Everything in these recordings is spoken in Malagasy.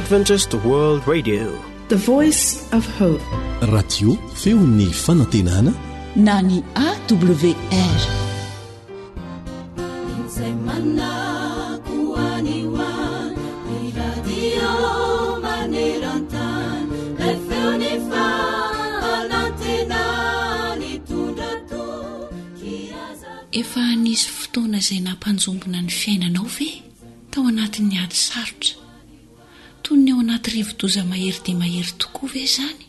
Adventist World Radio. The Voice of Hope. Radio feon'ny fanantenana na ny AWR. Izay manako any ho any, ny radio maneran-tany, ilay feon'ny fanantenana nitondra toky aza. Efa nisy fotoana izay nampanjombona ny fiainanao ve tao anatin'ny ady sarotra? Toy ny ao anaty rivo-doza mahery dia mahery tokoa ve izany?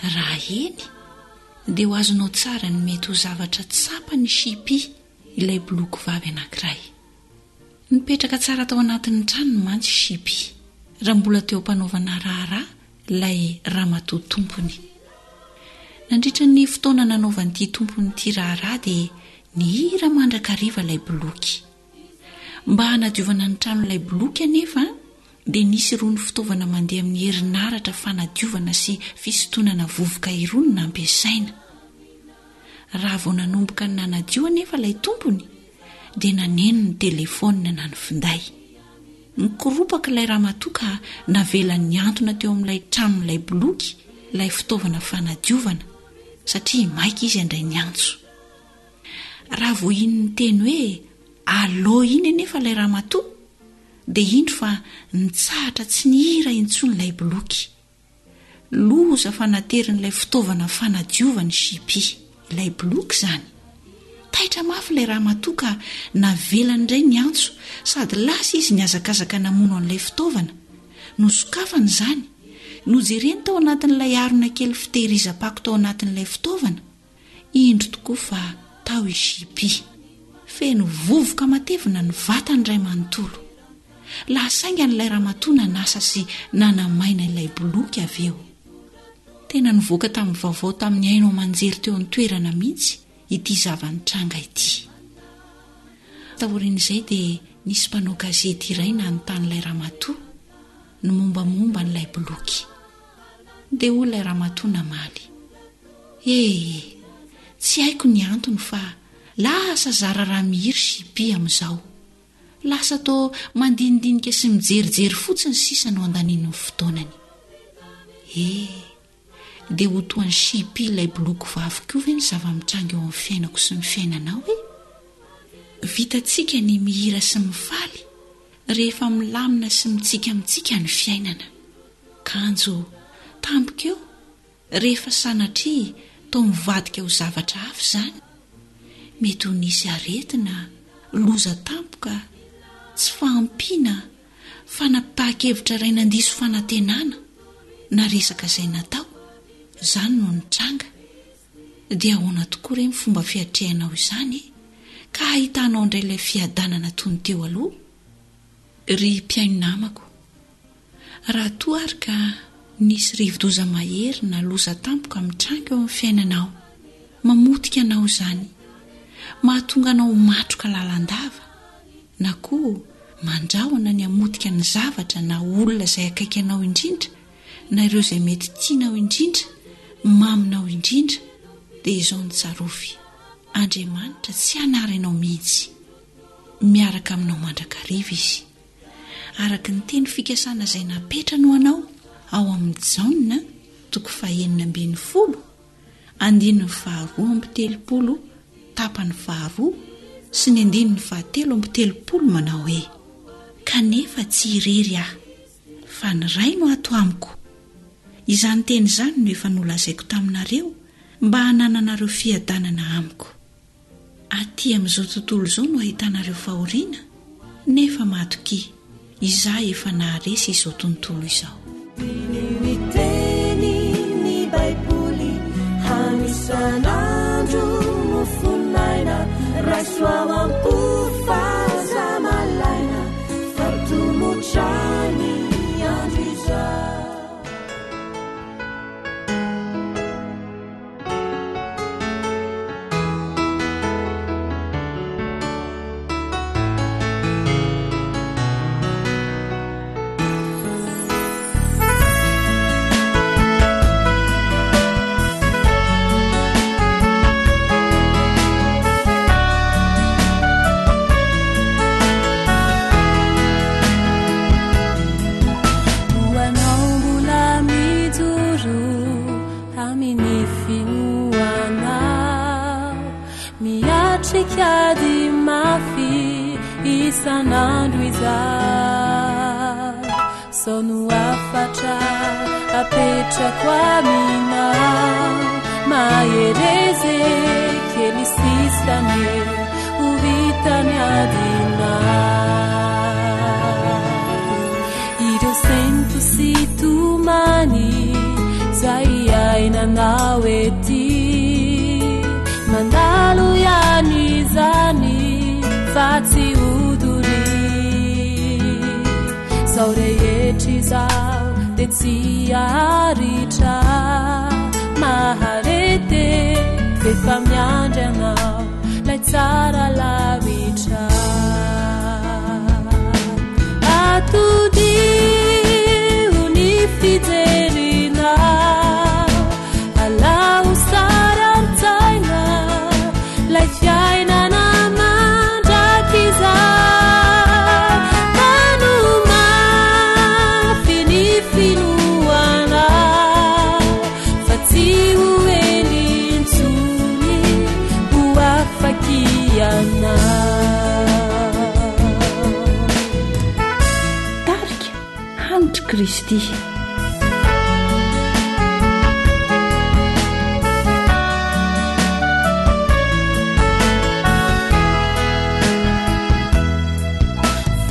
Raha eny, dia ho azonao tsara ny mety ho zavatra tsapan'i Shipi, ilay boloky vavy anankiray. Nipetraka tsara tao anatin'ny tranony mantsy i Shipi, raha mbola teo am-panaovana raharaha ilay ramatoa tompony. Nandritra ny fotoana nanaovan'ity tompony ity raharaha dia nihira mandrakariva ilay boloky. Mba hanadiovana ny tranon'ilay boloky anefa dia nisy irony fitaovana mandeha amin'ny herinaratra fanadiovana sy fisintonana vovoka irony nampiasaina. Raha vao nanomboka ny nanadio anefa ilay tompony dia naneno ny telefaonina na ny finday. Nikoropaka ilay ramatoa ka navelany nihantona teo amin'ilay tranon'ilay boloky ilay fitaovana fanadiovana satria maika izy handray ny antso. Raha vao iny niteny hoe Allô iny anefa ilay ramatoa dia indro fa nitsahatra tsy nihira intsony ilay boloky. Loza fa naterin'ilay fitaovana fanadiovana i Shipi, ilay boloky izany. Taitra mafy ilay ramatoa ka navelany indray ny antso sady lasa izy nihazakazaka namono an'ilay fitaovana. Nosokafany izany. Nojereny tao anatin'ilay harona kely fitehirizam-pako tao anatin'ilay fitaovana. Indro tokoa fa tao i JP. Feno vovoka matevina ny vatany iray manontolo. Lasa haingana ilay ramatoa nanasa sy nanamaina ilay boloky avy eo. Tena nivoaka tamin'ny vaovao tamin'ny haino aman-jery teo an-toerana mihitsy ity zava-nitranga ity. Taorian'izay dia nisy mpanao gazety iray nanontany ilay ramatoa ny mombamomba an'ilay boloky. Dia hoy ilay ramatoa namaly, Ee, tsy haiko ny antony fa lasa zara raha mihiry JP amin'izao. Lasa toa mandinidinika sy mijerijery fotsiny sisa no andaniany ny fotoanany. Ee, dia ho toa an'i JP ilay boloky vavy koa ve ny zava-mitranga eo amin'ny fiainako sy ny fiainanao e? Vitantsika ny mihira sy mifaly rehefa milamina sy mitsikamitsika ny fiainana. Kanjo, tampoka eo, rehefa sanatria toa mivadika ho zavatra hafa izany, mety ho nisy aretina, loza tampoka, tsy fahampiana, fanapahan-kevitra iray nandiso fanantenana, na resaka izay natao, izany no nitranga. Dia ahoana tokoa re ny fomba fiatrehanao izany e? Ka hahitanao indray ilay fiadanana toy ny teo aloha? Ry mpihaino namako, raha toa ary ka nisy rivodoza mahery na loza tampoka mitranga eo amin'ny fiainanao, mamotika anao izany, mahatonga anao ho matroka lalandava, na koa mandrahona ny hamotika ny zavatra na olona izay akaiky anao indrindra na ireo izay mety tianao indrindra, maminao indrindra, dia izao no tsarovy, Andriamanitra tsy hanary anao mihitsy. Miaraka aminao mandrakariva Izy. Araka ny teny fikasana izay napetrany ho anao ao amin'ny Jaona toko fahenina ambin'ny folo, andininy faharoa amby telopolo tapany faharoa sy ny andininy fahatelo amby telopolo manao hoe, Kanefa tsy irery Aho, fa ny Ray no ato amiko. Izany teny izany no efa nolazaiko taminareo mba hanananareo fiadanana amiko. Aty amin'izao tontolo izao no ahitanareo fahoriana, nefa matokia, Izaho efa naharesy izao tontolo izao. Diniho ny tenin'ny Baiboly, hano isan'andro mofon'aina, raiso ao am-po fa aza malaina, fa tomotra ny andro izao. ny finoanao Miatrika ady mafy isan'andro izaho Zao no hafatra apetrako aminao Mahereza e, kely sisa anie ho vita ny adinao Ireo sento sy tomany zay iainanao ety Mandalo ihany izany fa tsy ho doria Zao rehetra izao dia tsy haharitra Maharete f'efa miandry anao lay tsara lavitra Atodiho ny fijerinao Alao sary an-tsaina lay fiainana mandrakizay Tano mafy ny finoanao Fa tsy ho ela intsony ho afaka ianao. Tarika Hanitry Kristy.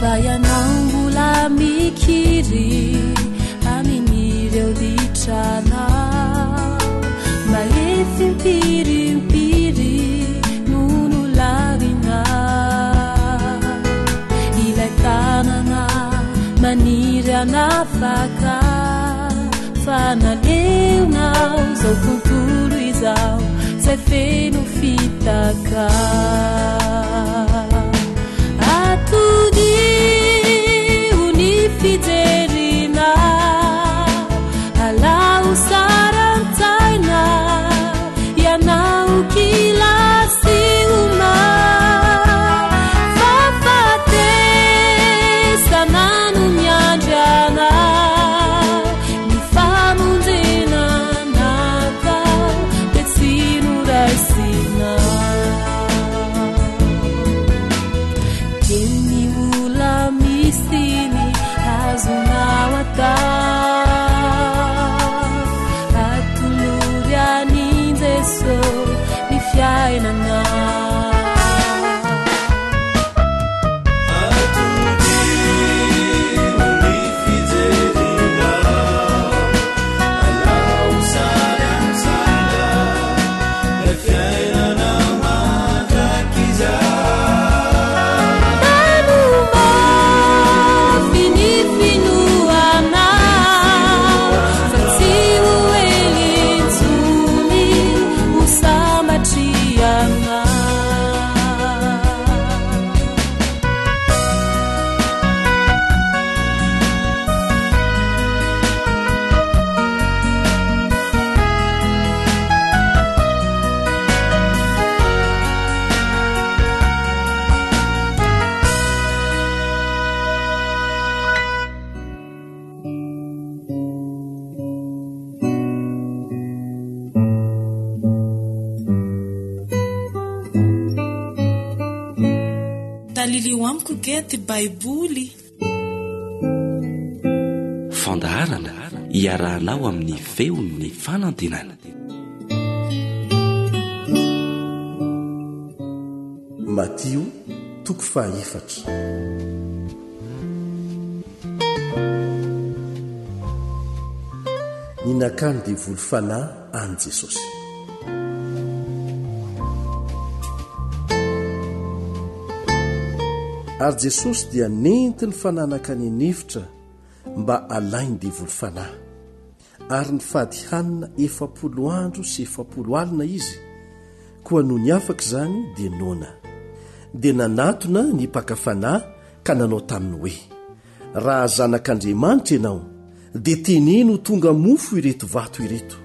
Fa ianao mbola mikiry amin'ireo ditranao Mba efa impiry impiry no nolavinao Ilay tanana maniry hanafaka Fa naleonao izao tontolo izao Izay feno fitaka Atodiho ny fijerinao Alao sary an-tsaina ianao kilasy omaly Fahafatesana no miandry anao Ny famonjena natao dia tsy noraisinao Dia ny ola misy ny azonao atao Atolory an'i Jeso ny fiainanao Tano mafy ny finoanao Fa tsy ho ela intsony ho sambatra ianao. Talilio amiko ge ty Baiboly. Fandaharana iarahanao amin'ny feon'ny fanantenana. Matio toko fahaefatra. Ny nakan'ny devoly fanahy an'i Jesosy. Ary Jesosy dia nentin'ny fanahy nankany an'efitra mba halain'ny devoly fanahy. Ary nifady hanina 40 andro sy 40 alina izy, koa nony afaka izany dia noana. Dia nanatona ny mpaka fanahy ka nanao taminy hoe, Raha Zanak'Andriamanitra ianao, dia teneno ho tonga mofo ireto vato ireto.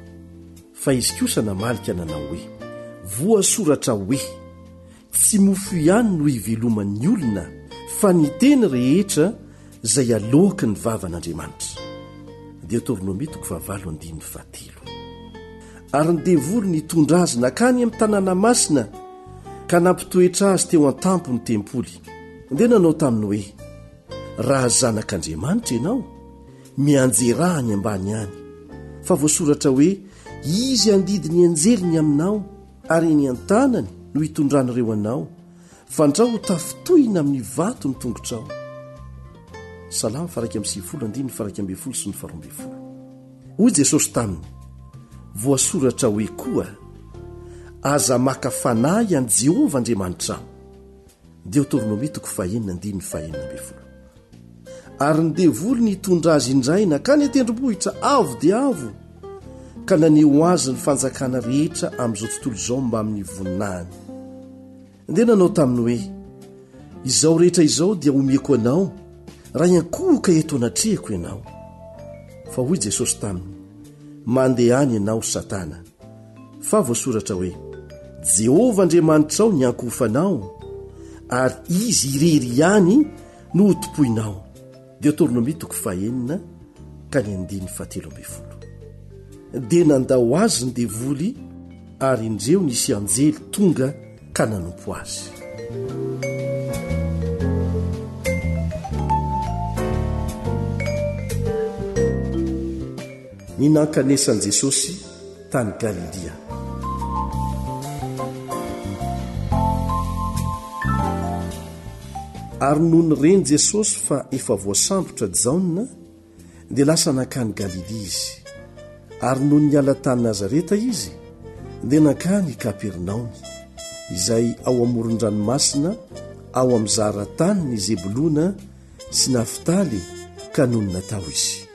Fa izy kosa namaly ka nanao hoe, Voasoratra hoe, Tsy mofo ihany no iveloman'ny olona, fa ny teny rehetra izay aloaky ny vavan'Andriamanitra. Deotornomia toko fahavalo andininy fahatelo. Ary ny devoly nitondra azy nankany amin'ny tanàna masina ka nampitoetra azy teo an-tampon'ny tempoly. Dia nanao taminy hoe, Raha zanak'Andriamanitra ianao, mianjerà any ambany any, fa voasoratra hoe, Izy handidy ny anjeliny aminao, ary eny an-tanany no hitondran'ireo anao, fandrao ho tafintohina amin'ny vato ny tongotrao. Salamo faha-91 andininy faha-11 sy ny faha-12. Hoy Jesosy taminy, Voasoratra hoe koa, Aza maka fanahy an'i Jehovah Andriamanitrao. Deoteronomia toko fahenina andininy fahenina ambin'ny folo. Ary ny devoly nitondra azy indray nankany an-tendrombohitra avo dia avo, ka naneho azy ny fanjakana rehetra amin'izao tontolo izao mbamin'ny voninahiny. Dia nanao taminy hoe, Izao rehetra izao dia omeko anao, raha hiankohoka eto anatrehako ianao. Fa hoy Jesosy taminy, Mandehana ianao, Satana, fa voasoratra hoe, Jehovah Andriamanitrao niankohofanao, ary Izy irery ihany no hotompoinao. Deoteronomia toko fahenina ka ny andininy fahatelo ambin'ny folo. Dia nandao azy ny devoly ary indreo nisy anjely tonga ka nanompo azy. Ny nankanesan'i Jesosy tany Galilia. Ary nony ren'i Jesosy fa efa voasambotra Jaona, dia lasa nankany Galilia izy. Ary nony niala tany Nazareta izy, dia nankany Kapernaomy, izay ao amoron-dranomasina ao amin'ny zara-tanin'i Zebolona sy Naftaly, ka nonina tao izy.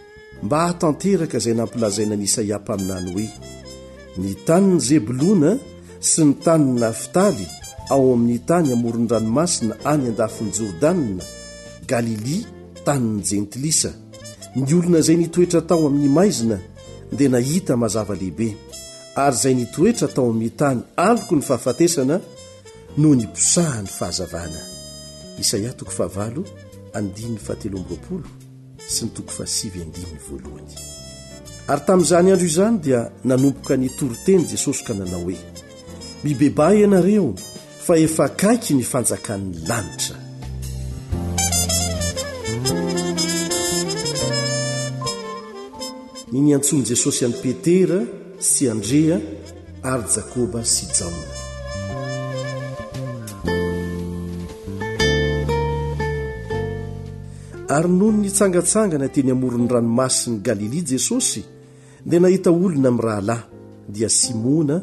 Mba hahatanteraka izay nampilazaina an'i Isaia mpaminany hoe, Ny tanin'i Zebolona sy ny tanin'i Naftaly ao amin'ny tany amoron-dranomasina any andafin'i Jordana, Galilia, tanin'ny Jentilisa. Ny olona izay nitoetra tao amin'ny maizina dia nahita mazava lehibe, ary izay nitoetra tao amin'ny tany aloky ny fahafatesana no niposahan'ny fahazavana. Isaia toko fahavalo andininy fahatelo amby roapolo sy ny toko fahasivy andininy voalohany. Ary tamin'izany andro izany dia nanomboka nitory teny Jesosy ka nanao hoe, Mibebaha ianareo, fa efa akaiky ny fanjakan'ny lanitra. Ny niantsoan'i Jesosy an'i Petera sy Andrea ary Jakoba sy Jaona. Ary nony nitsangantsangana teny amoron'ny ranomasin'i Galilia Jesosy, dia nahita olona mirahalahy, dia Simona,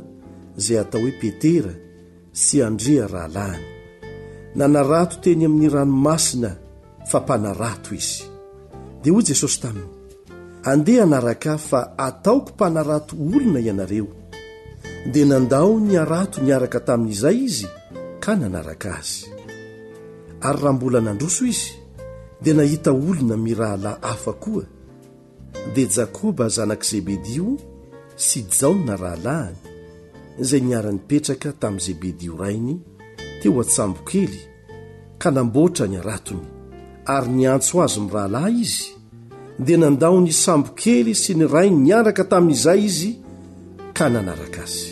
izay atao hoe Petera, sy Andrea rahalahiny. Nanarato teny amin'ny ranomasina fa mpanarato izy. Dia hoy Jesosy taminy, Andeha hanaraka ahy fa ataoko mpanarato olona ianareo. Dia nandao ny harato niaraka tamin'izay izy ka nanaraka azy. Ary raha mbola nandroso izy, dia nahita olona mirahalahy hafa koa, dia Jakoba zanak'i Zebedio sy Jaona rahalahiny, izay niara-nipetraka tamin'i Zebedio rainy teo an-tsambokely ka namboatra ny haratony, ary niantso azy mirahalahy izy, dia nandao ny sambokely sy ny rainy niaraka tamin'izay izy ka nanaraka azy.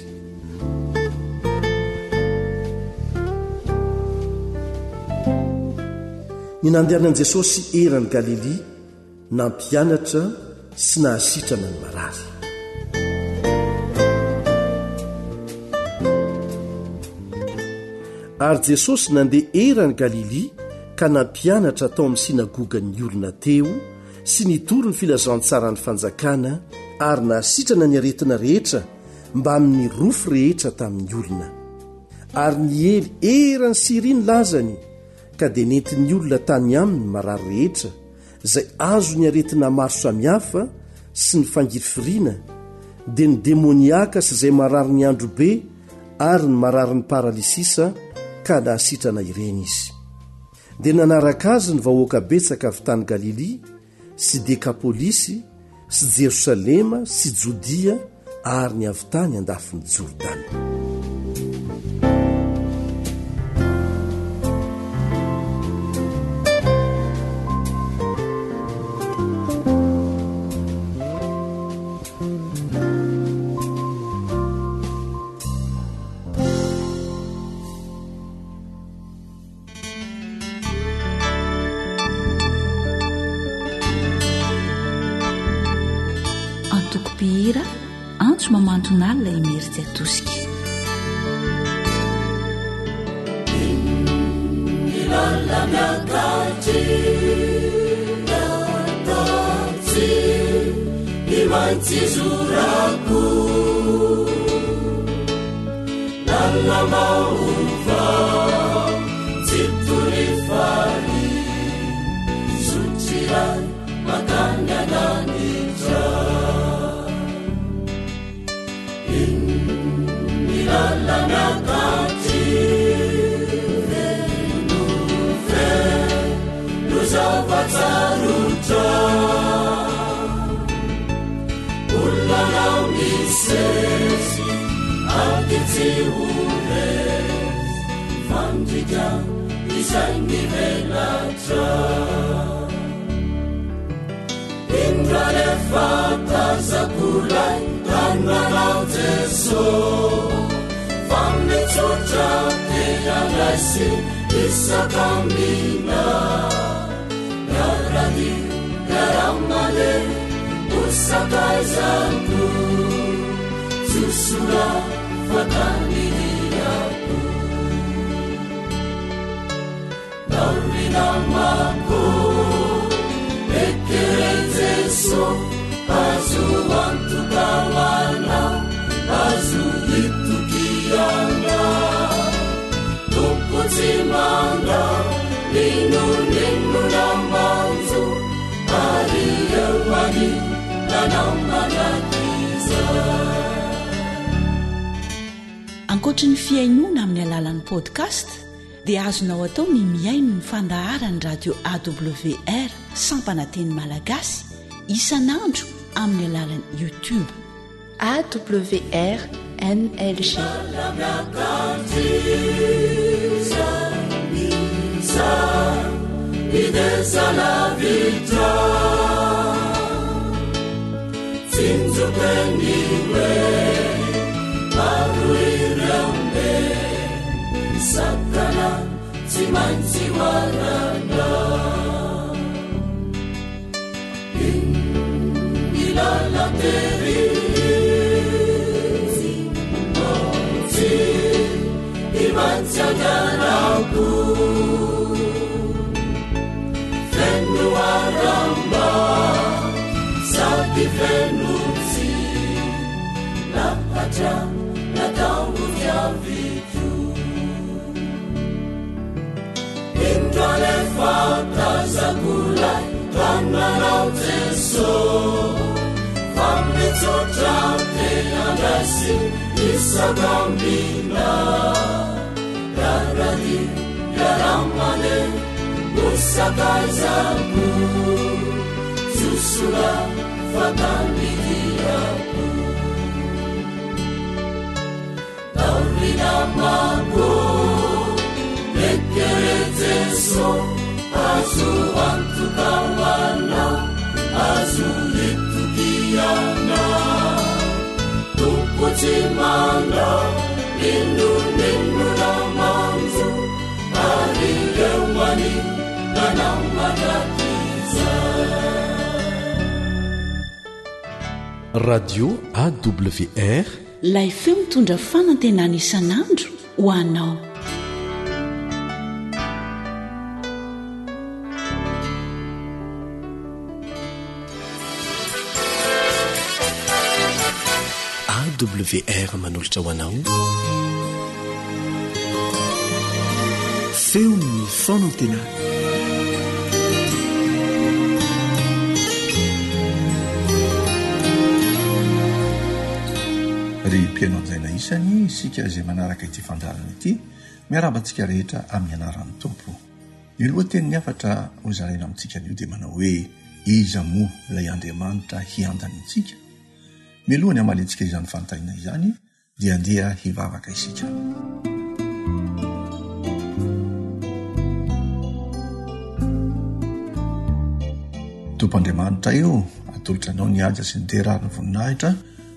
Ny nandehanan'i Jesosy eran'i Galilia nampianatra sy nahasitrana ny marary. Ary Jesosy nandeha eran'i Galilia ka nampianatra tao amin'ny synagogan'ny olona teo sy nitory ny filazantsaran'ny fanjakana ary nahasitrana ny aretina rehetra mbamin'ny rofy rehetra tamin'ny olona. Ary niely eran'i Syria ny lazany ka dia nentin'ny olona tany aminy ny marary rehetra izay azon'ny aretina maro samihafa sy ny fangirifiriana, dia ny demoniaka sy izay mararin'ny androbe ary ny mararin'ny paralysisa ka nahasitrana ireny izy. Dia nanaraka azy ny vahoaka betsaka avy tany Galilia sy Dekapolisy sy Jerosalema sy Jodia ary ny avy tany andafin'i Jordana. Mamantonalina Imerintsiatosika. Ankoatry ny fihainoana amin'ny alalan'ny podcast dia azonao atao ny mihaino ny fandaharan'ny radio AWR sampana teny malagasy isan'andro amin'ny alalan'ny YouTube. AWR NLG. Radio AWR. Ilay feo mitondra fanantenana isan'andro ho anao. AWR manolotra ho anao feon'ny fanantenana. Ry mpihaino anjaina isany, isika izay manaraka ity fandaharana ity, miarahaba antsika rehetra amin'ny anaran'ny Tompo. Ny lohatenin'ny hafatra hozaraina amintsika anio dia manao hoe Iza moa ilay Andriamanitra hiandany antsika? Mialoha ny hamaliantsika izany fanontaniana izany dia andeha hivavaka isika. Tompo Andriamanitra io, atolotra anao ny haja sy ny dera ary ny voninahitra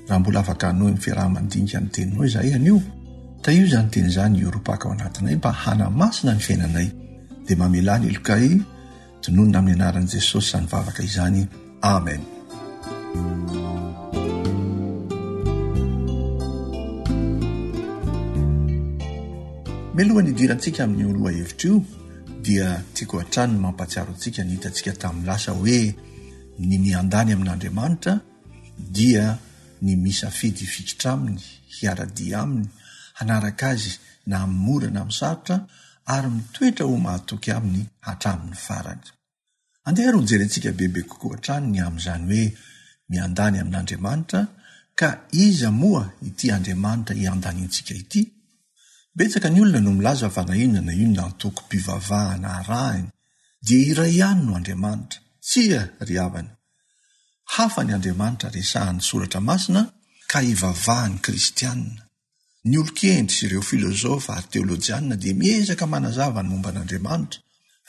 raha mbola afaka hanohy ny fiaraha-mandinika ny teninao izahay anio. Tahio izany teny izany hiorim-paka ao anatinay mba hanamasina ny fiainanay. Dia mamelà ny helokay, tononina amin'ny anaran'i Jesosy izany vavaka izany. Amen. Mialohan'ny hidirantsika amin'io lohahevitra io dia tiako hatrany ny mampahatsiaro antsika ny hitantsika tamin'ny lasa hoe ny miandany amin'Andriamanitra dia ny misafidy hifikitra aminy, hiara-dia aminy, hanaraka azy na amin'ny mora na amin'ny sarotra ary mitoetra ho mahatoky aminy hatramin'ny farany. Andeha ary hojerentsika bebe kokoa hatrany ny amin'izany hoe miandany amin'Andriamanitra, ka iza moa ity Andriamanitra iandanintsika ity? Betsaka ny olona no milaza fa na inona na inona antokom-pivavahana arahiny dia iray ihany no Andriamanitra. Tsia, ry havana. Hafa ny Andriamanitra resahan'ny Soratra Masina ka ivavahan'ny Kristianina. Ny olon-kendry sy ireo filôzôfa ary teôlôjianina dia miezaka manazava ny momba an'Andriamanitra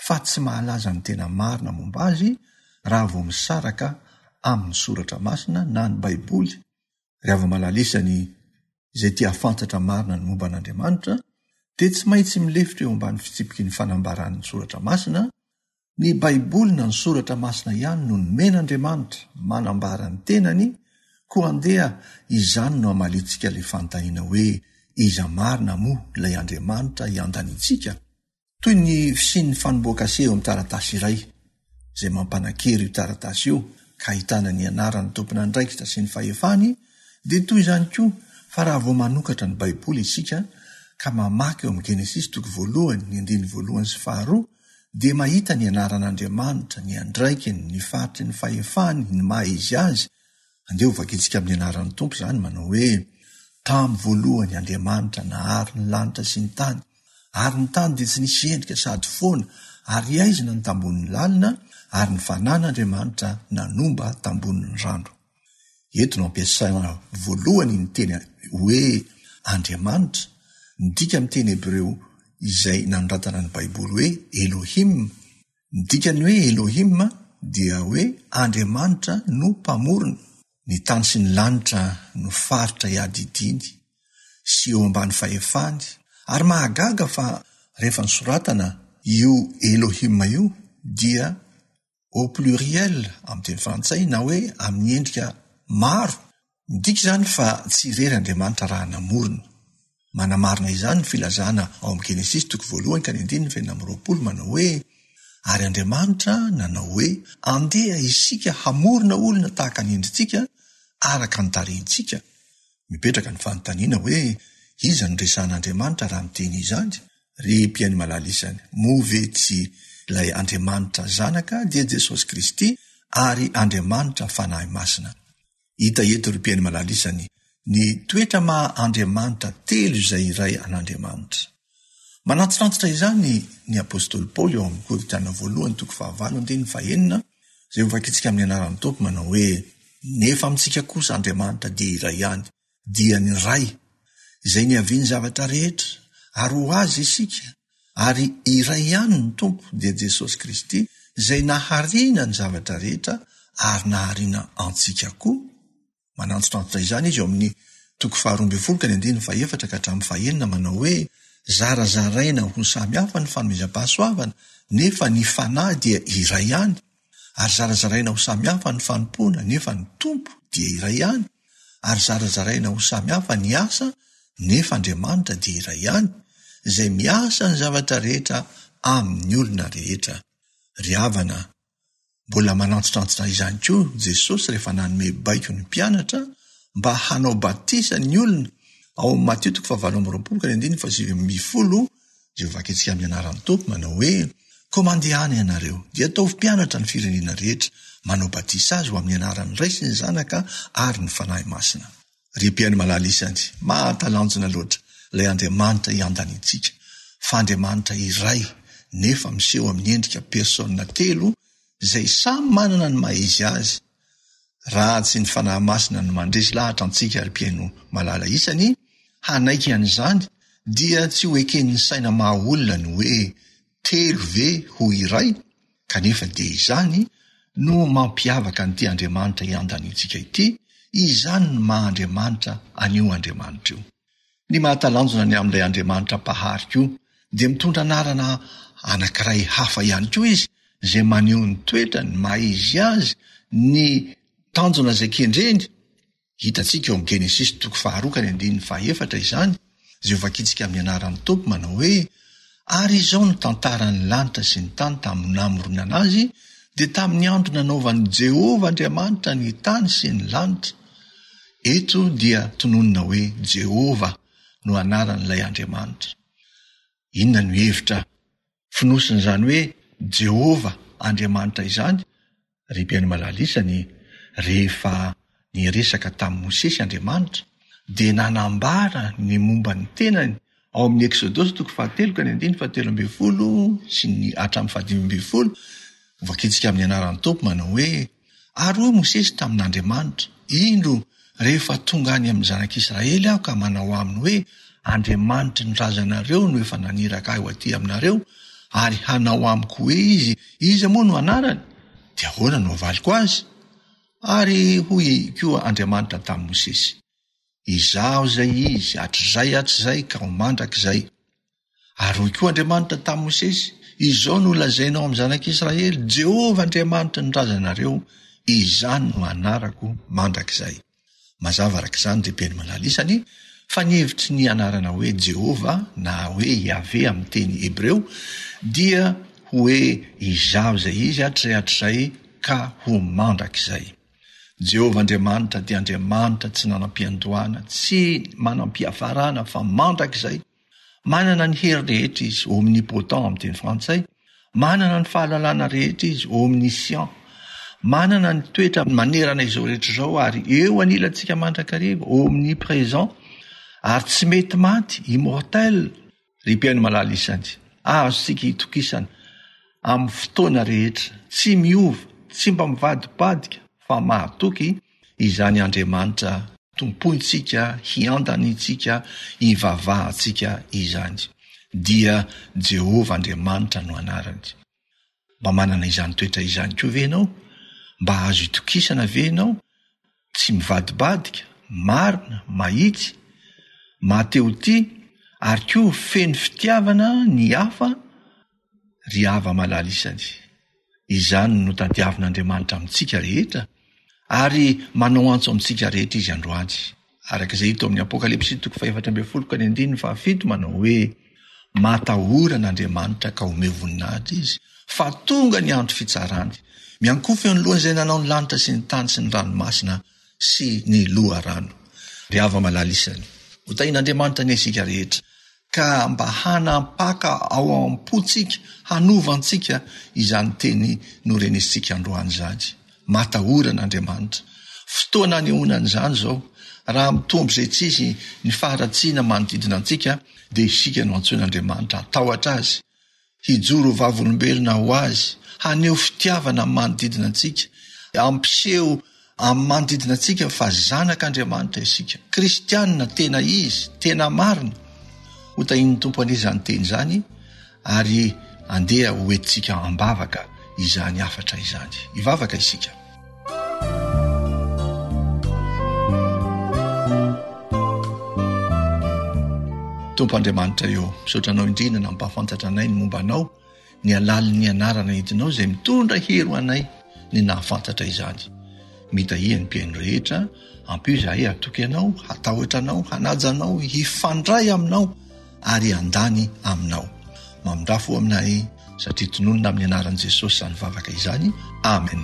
fa tsy mahalaza ny tena marina momba azy raha vao misaraka amin'ny Soratra Masina na ny Baiboly. Ry hava-malala isany izay te hahafantatra marina ny momba an'Andriamanitra dia tsy maintsy milefitra eo ambany fitsipiky ny fanambaran'ny Soratra Masina Ny Baiboly na ny Soratra Masina ihany no nomen'Andriamanitra manambara ny tenany, koa andeha izany no hamaliantsika ilay fanontaniana hoe iza marina moa ilay Andriamanitra iandaniantsika? Toy ny fisian'ny fanombohan-kase eo amin'ny taratasy iray, izay mampanan-kery io taratasy io ka ahitana ny anaran'ny tompon'andraikitra sy ny fahefany, dia toy izany koa fa raha vao manokatra ny Baiboly isika ka mamaky eo amin'ny Genesisy toko voalohany ny andininy voalohany sy faharoa, dia mahita ny anaran'Andriamanitra, ny andraikiny, ny faritry ny fahefany, ny maha izy azy. Andeha ho vakintsika amin'ny anaran'ny Tompo izany, manao hoe, Tamin'ny voalohany Andriamanitra nahary ny lanitra sy ny tany, ary ny tany dia tsy nisy endrika sady foana, ary haizina ny tambonin'ny lalina, ary ny fanan'Andriamanitra nanomba tambonin'ny rano. Eto no ampiasaina voalohany ny teny hoe Andriamanitra, midika amin'ny teny hebreo izay nanoratana ny Baiboly hoe Elohim. Ny dikan'ny hoe Elohim dia hoe Andriamanitra no Mpamorona. Ny tany sy ny lanitra no faritra iadidiany sy eo ambany fahefany, ary mahagaga fa rehefa nosoratana io Elohim io dia au pluriel amin'ny teny frantsay na hoe amin'ny endrika maro. Midika izany fa tsy irery Andriamanitra raha namorona. Manamarina izany ny filazana ao amin'ny Genesisy toko voalohany ka ny andininy fahenina amby 20 manao hoe, Ary Andriamanitra nanao hoe, Andeha isika hamorona olona tahaka ny endritsika, araka ny tarehintsika. Mipetraka ny fanontaniana hoe, Iza no resahan'Andriamanitra raha miteny izany? Ry mpihaino malala isany, moa ve tsy ilay Andriamanitra Zanaka dia Jesosy Kristy ary Andriamanitra Fanahy Masina? Hita eto ry mpihaino malala isany ny toetra maha Andriamanitra telo izay iray an'Andriamanitra. Manantitrantitra izany ny apostoly Paoly ao amin'ny Korintiana voalohany toko fahavalo andininy fahenina izay hovakintsika amin'ny anaran'ny Tompo manao hoe, Nefa amintsika kosa Andriamanitra dia iray ihany, dia ny Ray, izay niavian'ny zavatra rehetra, ary ho Azy isika, ary iray ihany ny Tompo, dia Jesosy Kristy, izay nahariana ny zavatra rehetra ary nahariana antsika koa. Manantitrantitra izany izy ao amin'ny toko faharoa ambin'ny folo ka ny andininy fahefatra ka hatramin'ny fahenina manao hoe, Zarazaraina ho samy hafa ny fanomezam-pahasoavana, nefa ny Fanahy dia iray ihany, ary zarazaraina ho samy hafa ny fanompoana, nefa ny Tompo dia iray ihany, ary zarazaraina ho samy hafa ny asa, nefa Andriamanitra dia iray ihany, izay miasa ny zavatra rehetra amin'ny olona rehetra. Ry havana, mbola manantitrantitra izany koa Jesosy rehefa nanome baiko ny mpianatra mba hanao batisa ny olona, ao amin'ny Matio toko fahavalo amby 20 ka ny andininy faha-19, izay hovakintsika amin'ny anaran'ny Tompo, manao hoe, Koa mandehana ianareo, dia ataovy mpianatra ny firenena rehetra, manao batisa azy ho amin'ny anaran'ny Ray sy ny Zanaka ary ny Fanahy Masina. Ry mpihaino malala isany, mahatalanjona loatra ilay Andriamanitra iandaniantsika, fa Andriamanitra iray nefa miseho amin'ny endrika persona telo izay samy manana ny maha izy azy. Raha tsy ny Fanahy Masina no mandresy lahatra antsika ry mpihaino malala isany hanaiky an'izany dia tsy ho eken'ny saina maha olona ny hoe telo ve ho iray kanefa dia izany no mampiavaka an'ity Andriamanitra iandaniantsika ity, izany no maha Andriamanitra an'io Andriamanitra io. Ny mahatalanjona ny amin'ilay Andriamanitra Mpahary koa dia mitondra anarana anankiray hafa ihany koa izy izay maneho ny toetrany, ny maha izy azy, ny tanjona izay kendreny. Hitantsika eo amin'ny Genesisy toko faharoa ka ny andininy fahaefatra izany, Izay hovakintsika amin'ny anaran'ny Tompo manao hoe, Ary izao no tantaran'ny lanitra sy ny tany tamin'ny namoronana azy, dia tamin'ny andro nanaovan'i Jehovah Andriamanitra ny tany sy ny lanitra. Eto dia tononina hoe Jehovah no anaran'ilay Andriamanitra. Inona no hevitra fonosin'izany hoe Jehovah Andriamanitra izany? Ry mpihaino malala isany, rehefa niresaka tamin'i Mosesy Andriamanitra, dia nanambara ny momba ny tenany ao amin'ny Eksodosy toko fahatelo ka ny andininy fahatelo ambin'ny folo sy ny hatramin'ny fahadimy ambin'ny folo, hovakintsika amin'ny anaran'ny Tompo manao hoe, Ary hoy Mosesy tamin'Andriamanitra, Indro, rehefa tonga any amin'ny zanak'Israely aho ka manao aminy hoe, Andriamanitry ny razanareo no efa naniraka ahy ho aty aminareo, ary hanao amiko hoe izy, Iza moa no anarany? Dia ahoana no havaliko azy? Ary hoy koa Andriamanitra tamin'i Mosesy, Izaho izay Izy, hatrizay hatrizay ka ho mandrakizay. Ary hoy koa Andriamanitra tamin'i Mosesy, Izao no holazainao amin'ny zanak'Israely, Jehovah Andriamanitry ny razanareo, izany no anarako mandrakizay. Mazava araka izany, ry Beny Malala isany, fa ny hevitry ny anarana hoe Jehovah na hoe Yahveh amin'ny teny hebreo dia hoe Izaho izay Izy hatrizay hatrizay ka ho mandrakizay. Jehovah Andriamanitra dia Andriamanitra tsy nanam-piandohana, tsy manam-piafarana fa mandrakizay. Manana ny hery rehetra izy, omnipotent amin'ny teny frantsay, manana ny fahalalana rehetra izy, omniscient, manana ny toetra manerana izao rehetra izao ary eo anilantsika mandrakariva, omnipresent, ary tsy mety maty, immortel. Ry mpihaino malala isany, azontsika itokisana amin'ny fotoana rehetra, tsy miova, tsy mba mivadibadika fa mahatoky izany Andriamanitra tompointsika, hiandanintsika, hivavahantsika izany. Dia Jehovah Andriamanitra no anarany. Mba manana izany toetra izany koa ve ianao? Mba azo itokisana ve ianao? Tsy mivadibadika, marina, mahitsy, mahatehotia, ary koa feno fitiavana ny hafa? Ry hava-malala isany, izany no tadiavin'Andriamanitra amintsika rehetra, ary manao antso amintsika rehetra Izy androany. Araka izay hita ao amin'ny Apokalypsy toko fahefatra ambin'ny folo ka ny andininy fahafito manao hoe, Matahora an'Andriamanitra ka omeo voninahitra Izy, fa tonga ny andro fitsarany. Miankofa eo anoloan'izay nanao ny lanitra sy ny tany sy ny ranomasina sy ny loharano. Ry hava-malala isany, hotahian'Andriamanitra anie isika rehetra. Ka mba hanam-paka ao am-pontsika, hanova antsika izany teny norenesintsika androany izany. Matahora an'Andriamanitra. Fotoana anehoana an'izany izao. Raha mitombo izay tsy izy ny faharatsiana manodidina antsika, dia isika no antsoin'Andriamanitra hatahotra Azy. Hijoro ho vavolombelona ho Azy, haneho fitiavana amin'ny manodidina antsika, hampiseho amin'ny manodidina antsika fa zanak'Andriamanitra isika, kristianina tena izy, tena marina. Ho tahian'ny Tompo anie izany teny izany ary andeha ho entintsika am-bavaka izany hafatra izany. Hivavaka isika. Tompo Andriamanitra eo, misaotra Anao indrindra nampahafantatra anay ny momba Anao, ny halalin'ny anarana entinao izay mitondra hery ho anay ny nahafantatra izany. Mitahia ny mpihaino rehetra, ampio izahay hatoky Anao, hatahotra Anao, hanaja Anao, hifandray Aminao ary handany Aminao. Mamindrà fo aminay satria tononina amin'ny anaran'i Jesosy izany vavaka izany. Amen.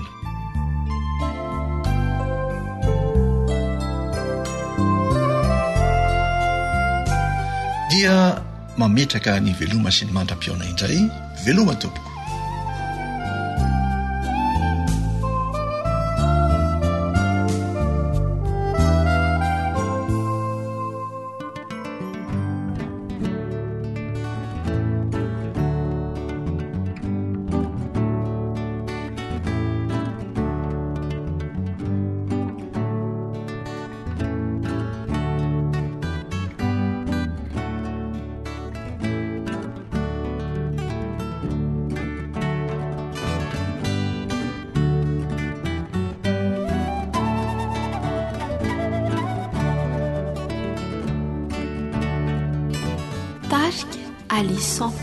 Dia mametraka ny veloma sy ny mandra-pihaona indray. Veloma tompoko. Tarika Alison.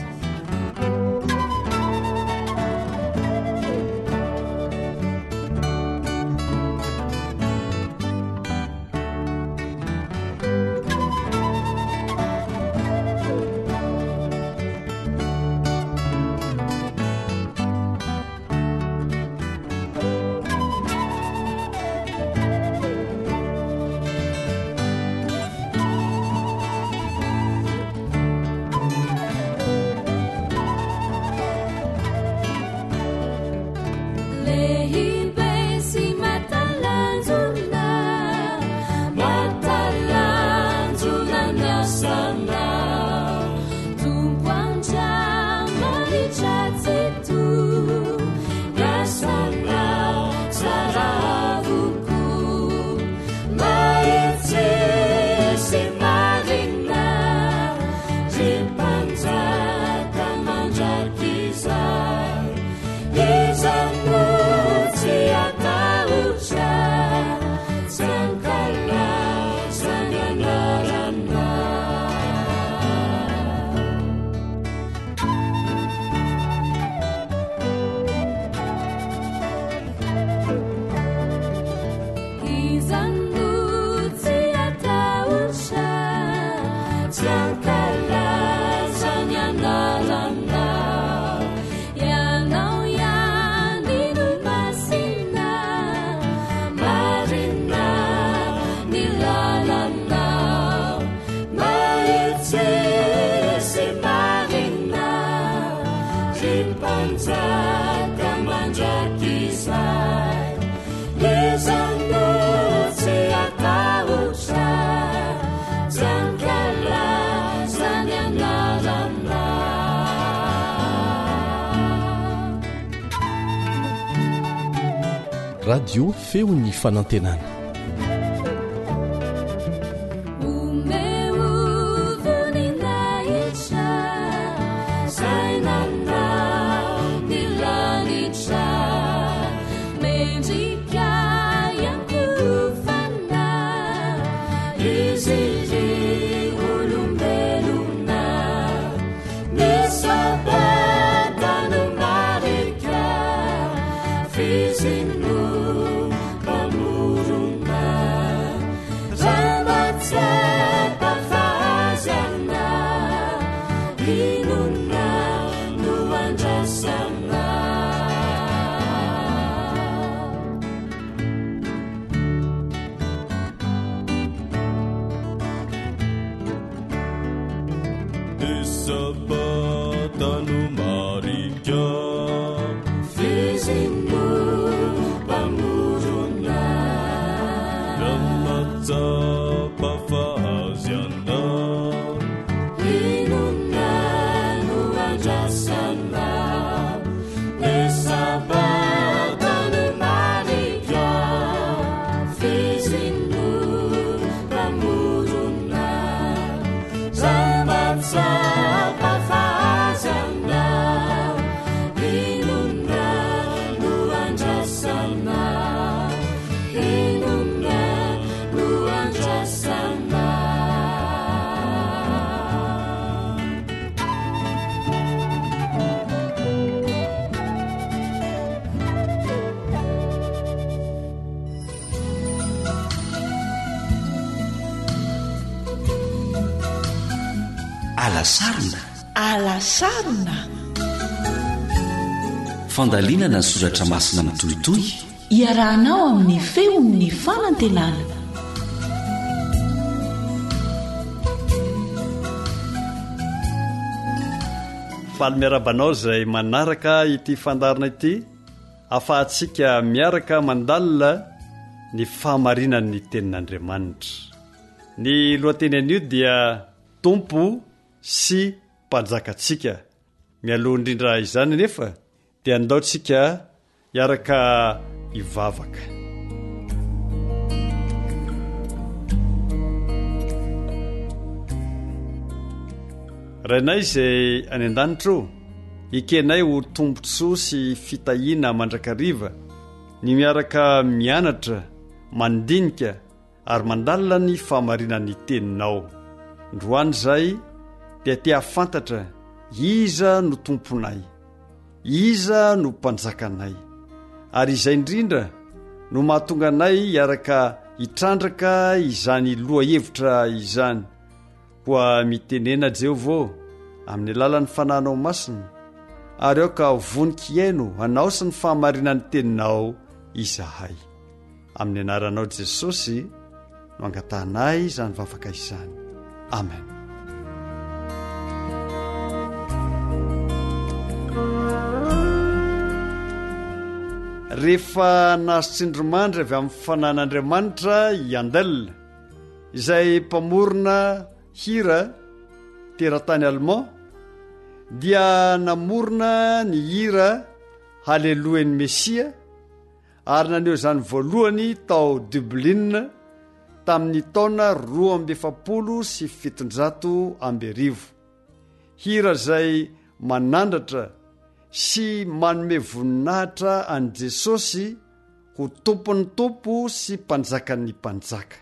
Mpanjaka mandrakizay. Iza no tsy hatahotra, tsy hankalaza ny anaranao. Radio Feon'ny Fanantenana. Omeo voninahitra izay nanao ny lanitra, mendrika hiankohofana izy ry olombelona. Ny sabata no marika f'izy no mpamorona. Raha mahatsapa fa azy ana, inona no andrasana? Ny sabata no marika. F'izy no mpamorona. Raha mahatsapa fa azy ana. Inona no andrasana? Ny sabata no marika. F'izy no mpamorona. Raha mahatsapa fa azy ana, inona no andrasana? Inona no andrasana? Alasarona. Alasarona. Fandalinana ny soratra masina mitohitohy. Iarahanao amin'ny feon'ny fanantenana. Faly miarahaba anao izay manaraka ity fandaharana ity. Afahantsika miaraka mandalina ny fahamarinan'ny Tenin'Andriamanitra. Ny lohateny anio dia Tompo sy Mpanjakantsika. Mialoha indrindra izany anefa dia andao tsika hiaraka hivavaka. Rainay izay any an-danitra ô, ekenay ho tombontsoa sy fitahiana mandrakariva ny miaraka mianatra, mandinika ary mandalina ny fahamarinan'ny Teninao. Androany izahay dia te hahafantatra iza no Tomponay, iza no Mpanjakanay, ary izay indrindra no mahatonga anay hiaraka hitrandraka izany lohahevitra izany. Koa mitenena Jehovah ô, amin'ny alalan'ny Fanahinao Masina, ary aoka vonon-kihaino Anao sy ny fahamarinan'ny Teninao izahay. Amin'ny anaranao Jesosy no angatahanay izany vavaka izany. Amen. Rehefa nahazo tsindrimandry avy amin'ny fanan'Andriamanitra i Handel, izay mpamorona hira teratany allemand dia namorona ny hira Haleloia ny Mesia ary naneho izany voalohany tao Dublin tamin'ny taona 1742. Hira izay manandratra sy manome voninahitra an'i Jesosy ho Tompon'ny tompo sy Mpanjakan'ny mpanjaka.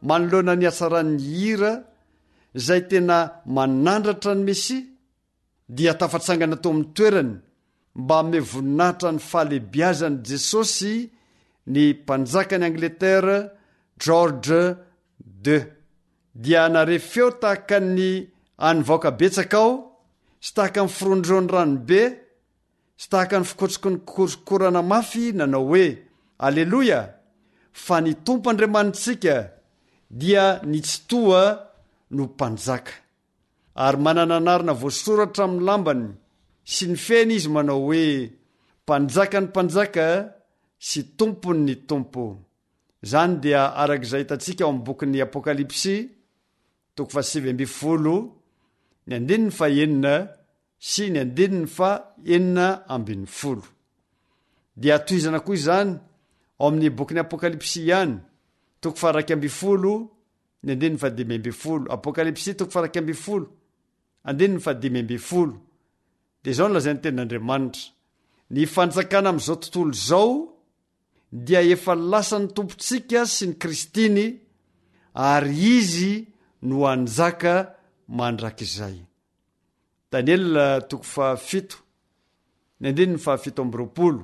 Manoloana ny hatsaran'ny hira izay tena manandratra ny Mesia, dia tafatsangana teo amin'ny toerany mba hanome voninahitra ny fahalehibiazan'i Jesosy ny Mpanjakan'i Angleterre George ii. Dia nare feo tahaka ny an'ny vahoaka betsaka aho sy tahaka ny firohondrohon'ny ranobe sy tahaka ny fikotroky ny korokorana mafy nanao hoe, Aleloia! Fa ny Tompo Andriamanitsika dia ny Tsitoha no Mpanjaka. Ary manana anarana voasoratra amin'ny lambany. sy ny feny izy manao hoe, Mpanjakan'ny mpanjaka sy Tompon'ny tompo. Izany dia araka izay hitantsika ao amin'ny bokin'ny Apokalypsy, toko fahasivy ambin'ny folo, ny andininy fahenina sy ny andininy faha-16. Dia tohizana koa izany ao amin'ny bokin'ny Apokalypsy ihany, toko faha-11, ny andininy faha-15. Apokalypsy toko faha-11, andininy faha-15. Dia izao no lazain'ny tenin'Andriamanitra, Ny fanjakana amin'izao tontolo izao dia efa lasan'ny Tompontsika sy ny Kristiny, ary Izy no hanjaka mandrakizay. Daniela toko fahafito, ny andininy fahafito amby roapolo.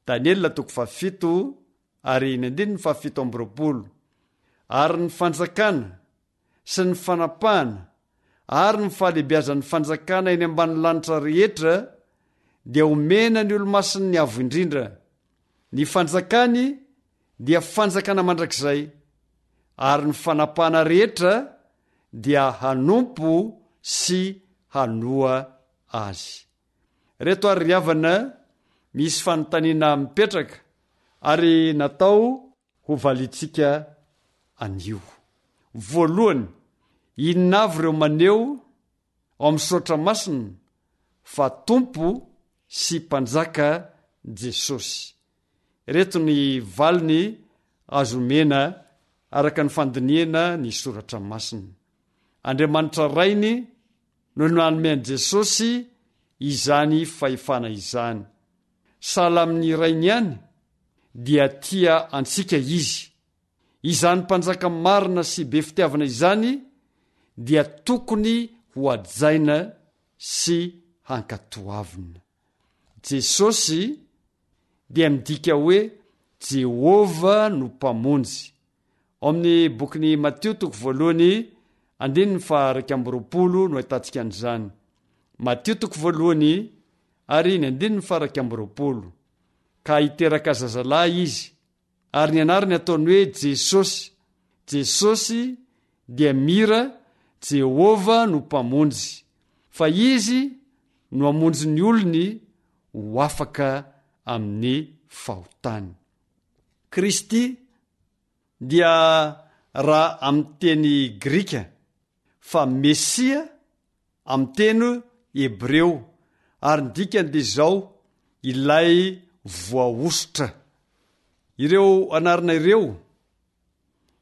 Daniela toko fahafito ary ny andininy fahafito amby roapolo. Ary ny fanjakana sy ny fanapahana ary ny fahalehibiazan'ny fanjakana eny ambany lanitra rehetra dia omena ny olo-masin'ny Avo Indrindra. Ny fanjakany dia fanjakana mandrakizay, ary ny fanapahana rehetra dia hanompo sy hanoa azy. Reto ary ry havana misy fanontaniana mipetraka ary natao ho valiantsika anio. Voalohany, inona avy ireo maneho ao amin'ny Soratra Masina fa Tompo sy Mpanjaka Jesosy? Ireto ny valiny azo omena araka ny fandinihana ny Soratra Masina. Andriamanitra Rainy no nanome an'i Jesosy izany fahefana izany. Sahala amin'ny Rainy ihany, dia tia antsika Izy. Izany Mpanjaka marina sy be fitiavana izany dia tokony hohajaina sy hankatoavina. Jesosy dia midika hoe Jehovah no Mpamonjy. Ao amin'ny bokin'i Matio toko voalohany andininy faha-21 no ahitantsika an'izany. Matio toko voalohany ary ny andininy faha-21. Ka hiteraka zazalahy izy, ary ny anarany hataony hoe Jesosy. Jesosy dia mira, Jehovah no Mpamonjy. Fa Izy no hamonjy ny olony ho afaka amin'ny fahotany. Kristy dia raha amin'ny teny grika fa Mesia amin'ny teny hebreo, ary ny dikany dia izao, ilay voahosotra. Ireo anarana ireo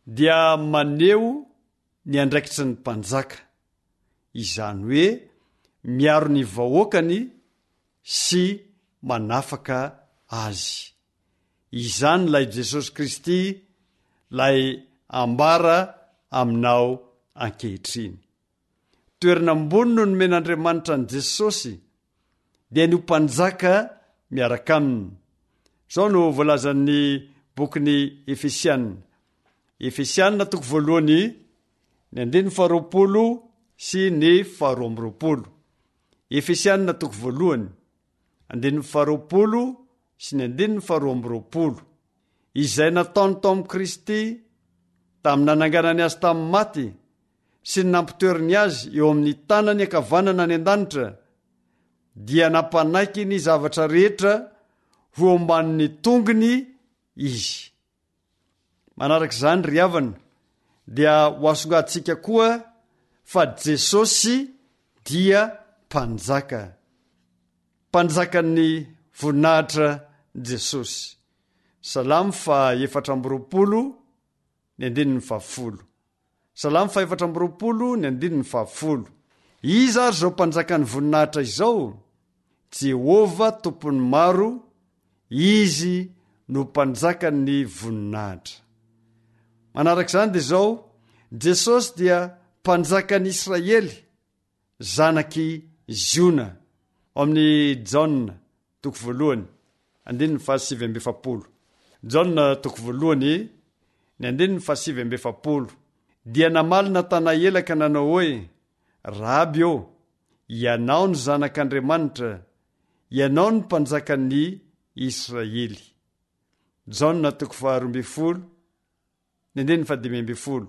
dia maneho ny andraikitry ny mpanjaka, izany hoe miaro ny vahoakany sy manafaka azy. Izany ilay Jesosy Kristy ilay ambara aminao ankehitriny. Toerana ambony no nomen'Andriamanitra an'i Jesosy, dia ny ho mpanjaka miaraka aminy. Izao no voalazan'ny bokin'ny Efesiana. Efesiana toko voalohany, ny andininy faharoapolo sy ny faharoa amby roapolo. Efesiana toko voalohany, andininy faharoapolo sy ny andininy faharoa amby roapolo. Izay nataony tao amin'i Kristy tamin'ny nananganany azy tamin'ny maty sy ny nampitoeriny azy eo amin'ny tanany ankavanana any an-danitra, dia nampanaiky ny zavatra rehetra ho eo ambanin'ny tongony izy. Manaraka izany ry havana, dia ho asongadintsika koa fa Jesosy dia Mpanjaka. Mpanjakan'ny voninahitra Jesosy. Salamo faha 24, ny andininy fahafolo. Salamo fahefatra amby roapolo, ny andininy fahafolo. Iza ary izao Mpanjakan'ny voninahitra izao? Jehovah Tompon'ny maro, Izy no Mpanjakan'ny voninahitra. Manaraka izany dia izao, Jesosy dia Mpanjakan'ny Israely, zanak'i Ziona. Ao amin'ny Jaona, toko voalohany, andininy fahasivy amby efapolo. Jaona, toko voalohany, ny andininy fahasivy amby efapolo. Dia namaly Natanaela ka nanao hoe, Raby ô, Ianao no Zanak'Andriamanitra, Ianao no Mpanjakan'ny Israely. Jaona, toko faharoa ambin'ny folo, ny andininy fahadimy ambin'ny folo.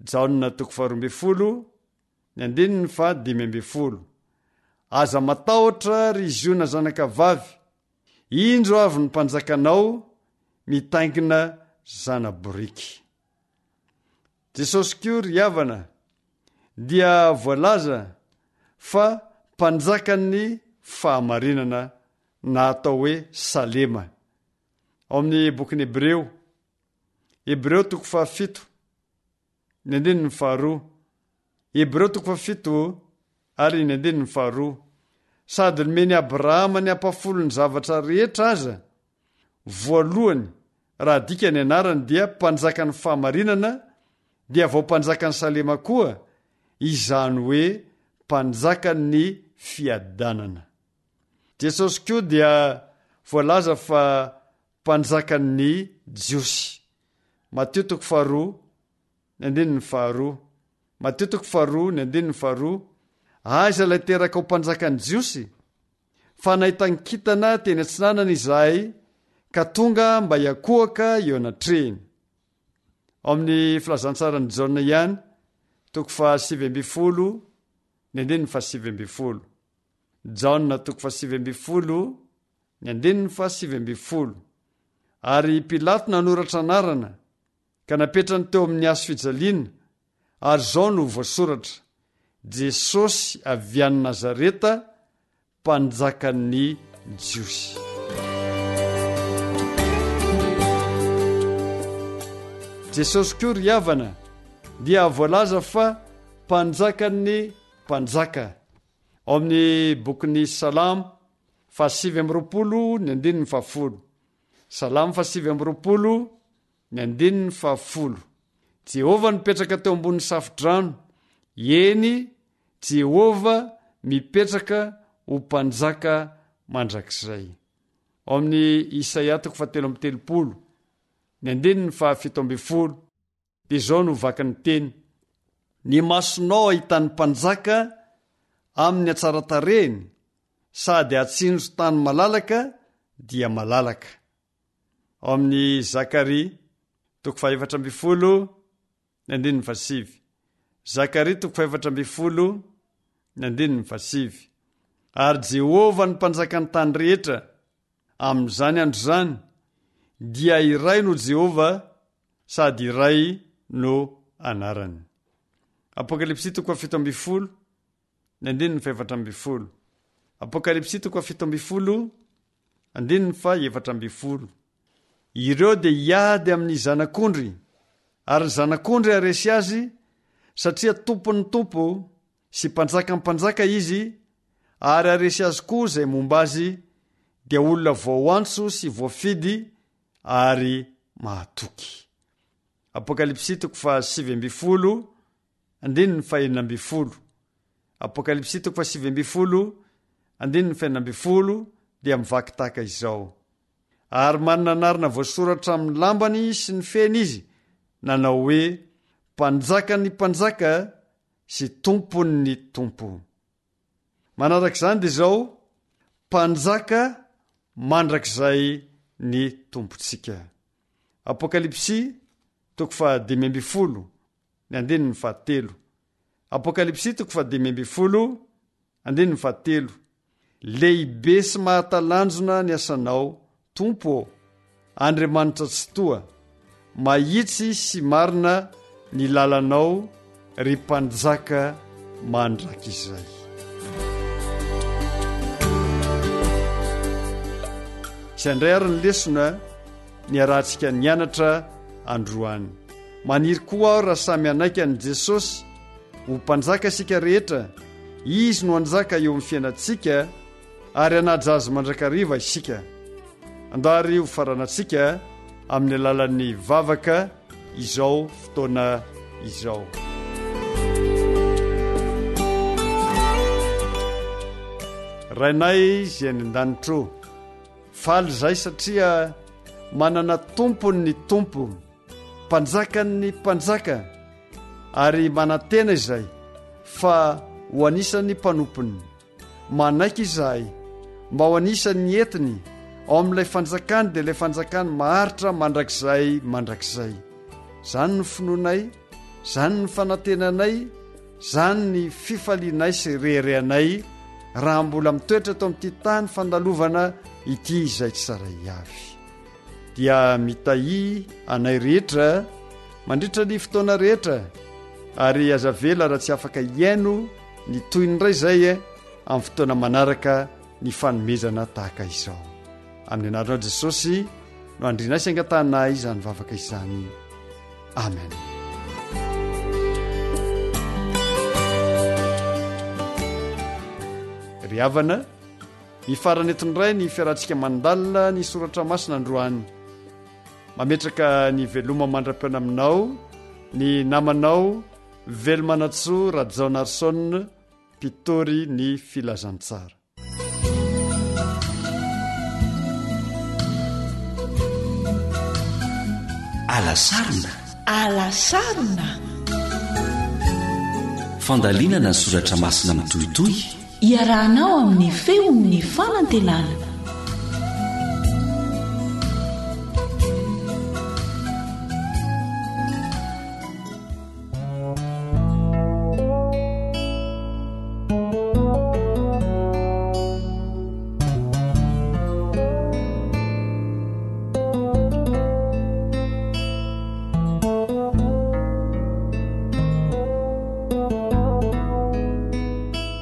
Jaona toko faharoa ambin'ny folo, ny andininy fahadimy ambin'ny folo. Aza matahotra, ry Ziona zanakavavy, indro avy ny mpanjakanao mitaingina zana-boriky. Jesosy koa, ry havana, dia voalaza fa mpanjakan'ny fahamarinana na atao hoe Salema. Ao amin'ny bokin'ny Hebreo, Hebreo toko fahafito, ny andininy faharoa. Hebreo toko fahafito ary ny andininy faharoa. Sady nomen'i Abrahama ny ampahafolon'ny zavatra rehetra aza, voalohany, raha adika ny anarany dia mpanjakan'ny fahamarinana, dia vao mpanjakan'i Salema koa, izany hoe mpanjakan'ny fiadanana. Jesosy koa dia voalaza fa Mpanjakan'ny Jiosy. Matio toko faharoa, ny andininy faharoa. Matio toko faharoa, ny andininy faharoa. Aiza ilay teraka ho mpanjakan'ny Jiosy? Fa nahitankintana teny atsinanana izahay ka tonga mba hiankohoka eo anatrehiny. Ao amin'ny filazantsaran'i Jaona ihany, toko fahasivy ambifolo, ny andininy fahasivy ambifolo. Jaona toko fahasivy ambifolo, Ny andininy faha 19. Ary i Pilato nanoratra anarana, ka napetrany teo amin'ny hazo fijaliana, ary izao no voasoratra, Jesosy avy any Nazareta, Mpanjakan'ny Jiosy. Jesosy koa ry havana dia voalaza fa Mpanjakan'ny mpanjaka. Ao amin'ny bokin'ny Salamo fahasivy amby 20 ny andininy fahafolo. Salamo fahasivy amby 20 ny andininy fahafolo. Jehovah nipetraka teo ambonin'ny safodrano, eny, Jehovah mipetraka ho mpanjaka mandrakizay. Ao amin'ny Isaia toko fahatelo amby 30 ny andininy fahafito ambinifolo Dia izao no vakin'ny teny, Ny masonao ahitan'ny mpanjaka amin'ny hatsaran-tarehiny, sady hahatsinjo tany malalaka dia malalaka. Ao amin'ny Zakaria, toko fahefatra ambinifolo, ny andininy fahasivy. Zakaria toko fahefatra ambinifolo, ny andininy fahasivy. Ary Jehovah ny mpanjakan'ny tany rehetra, Amin'izany andro izany, dia iray no Jehovah sady iray no anarany. Apokalypsy toko 17, ny andininy fahefatra ambinifolo. Apokalypsy toko 17, andininy fahefatra ambinifolo. Ireo dia hiady amin'ny zanak'ondry, ary ny zanak'ondry haresy azy, satria tompon'ny tompo sy mpanjakan'ny mpanjaka izy, ary haresy azy koa izay momba azy, dia olona voaantso sy voafidy ary mahatoky. Apokalypsy toko faha 19, andininy faha 16. Apokalypsy toko faha 19, andininy faha 16 dia mivaky tahaka izao. Ary manana anarana voasoratra amin'ny lambany sy ny feny izy, nanao hoe, Mpanjakan'ny mpanjaka sy Tompon'ny tompo. Manaraka izany dia izao, Mpanjaka mandrakizay ny Tompontsika. Apokalypsy toko faha 15, ny andininy fahatelo. Apokalypsy toko faha 15, andininy fahatelo. Lehibe sy mahatalanjona ny asanao, Tompo ô, Andriamanitra Tsitoha, mahitsy sy marina ny lalanao, ry Mpanjaka mandrakizay. Izay indray ary ny lesona niarahantsika nianatra androany. Maniry koa aho raha samy hanaiky an'i Jesosy ho Mpanjaka isika rehetra, Izy no hanjaka eo amin'ny fiainantsika ary hanaja Azy mandrakariva isika. Andao ary ho faranantsika amin'ny alalan'ny vavaka izao fotoana izao. Rainay izay any an-danitro, faly izahay satria manana Tompony ny Tompo, Mpanjakan'ny mpanjaka, ary manantena izay fa ho anisan'ny mpanompony. Manaiky izahay mba ho anisan'ny entiny ao amin'ilay fanjakany dia ilay fanjakany maharitra mandrakizay mandrakizay. Izany ny finoanay, izany ny fanantenanay, izany ny fifalianay sy reharehanay. raha mbola mitoetra eto amin'ity tany fandalovana ity izay tsisaray avy. Dia mitahia anay rehetra mandritra ny fotoana rehetra ary aza avela raha tsy afaka hihaino ny tohiny indray izay amin'ny fotoana manaraka ny fanomezana tahaka izao. Amin'ny anaranao Jesosy no andrinay sy angatahanay izany vavaka izany. Amen. Ry havana, mifarana eto indray ny fiarahantsika mandalina ny soratra masina androany. Mametraka ny veloma mandra-pihaona aminao ny namanao Velomanatsoa Rajaonarison mpitory ny filazantsara. Alasarona. Alasarona. Fandalinana ny soratra masina mitohitohy. Iarahanao amin'ny feon'ny fanantenana.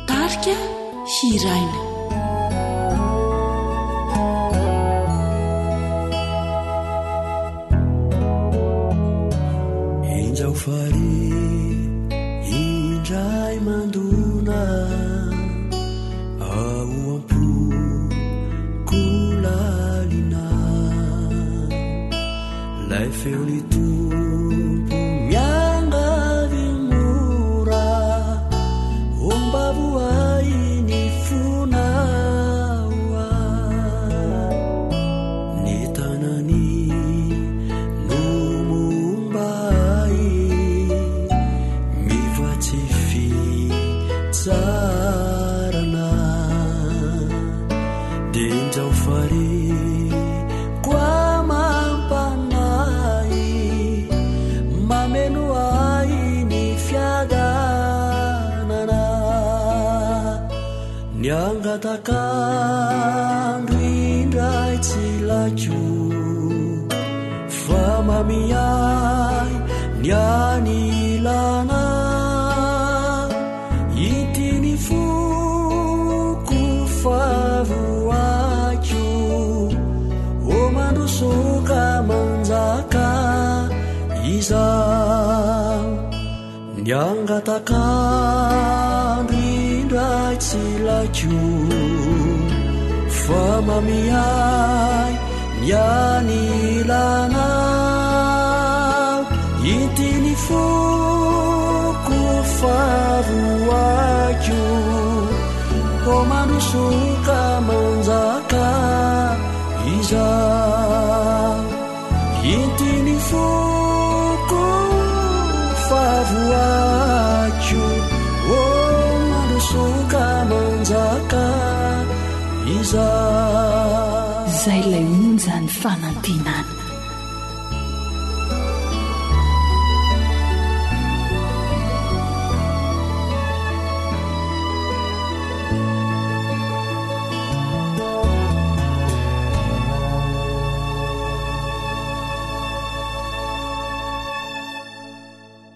Tarika hiraina. Injao farihy indray mandona ao am-poko lalina Lay feon'ny Tompo miangavy mora Ombavo ahy ny fonao Ny tanany no momba ahy Mivatsy fitsarana Dia injao fariko amam-panahy Mameno ahy ny fiadanana Ny angatak'andro indray tsy laiko Fa mamy ahy ny anilana Ity ny foko fa voako Ô mandroso ka manjaka izao Ny angatak'andro indray tsy laiko Fa mamy ahy ny anilanao Inty ny foko fa voako Ô mandroso ka manjaka izao Inty ny foko fa voako Ô mandroso ka manjaka izao Izay ilay onjan'ny fanantenana.